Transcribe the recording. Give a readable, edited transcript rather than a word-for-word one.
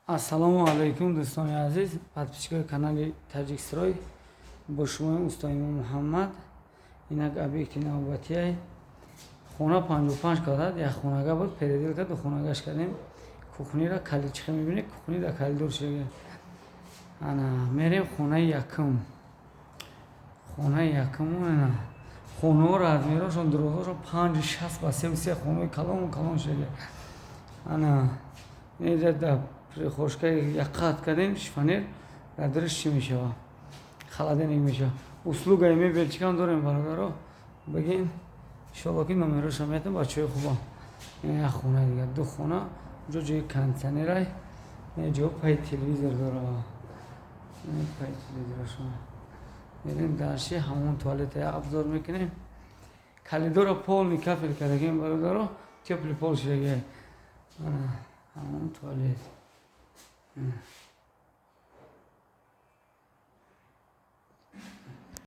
Ассалому алайкум, дӯстони азиз, подписчикои канали Таҷикстрой. Бо шумоем устои Муҳаммад. Инак, объекти навбатиай, хона 55 квадрат, як хонага буд, переделка, ду хонагаш кардем. Кухнира каличиха мебинед, кухни дар коридор шуда. Ана, мерем хонаи якум. Хонаи якум, ана хонаҳо размерошон, дурозошон 5,60 ба 3,3, хонаи калон калон шуда. Ана, дар прихожкаи як қат кардем, шифоньер, дар дараш чӣ мешавад? Холодильник мешавад. Услугаи мебельчикам дорем, бародаро, бигин, иншолло, ки номероша метам, бачаҳои хуба. Як хона дигар, ду хона, ҷо ҷои кондитсионерай, ҷо пай телевизор дора, пай телевизорашон. Мерем дальше, ҳамон туалета як обзор мекунем. Коридора полный кафель кардагем, бародаро, тёплый пол шудагиай. Ҳамон туалет.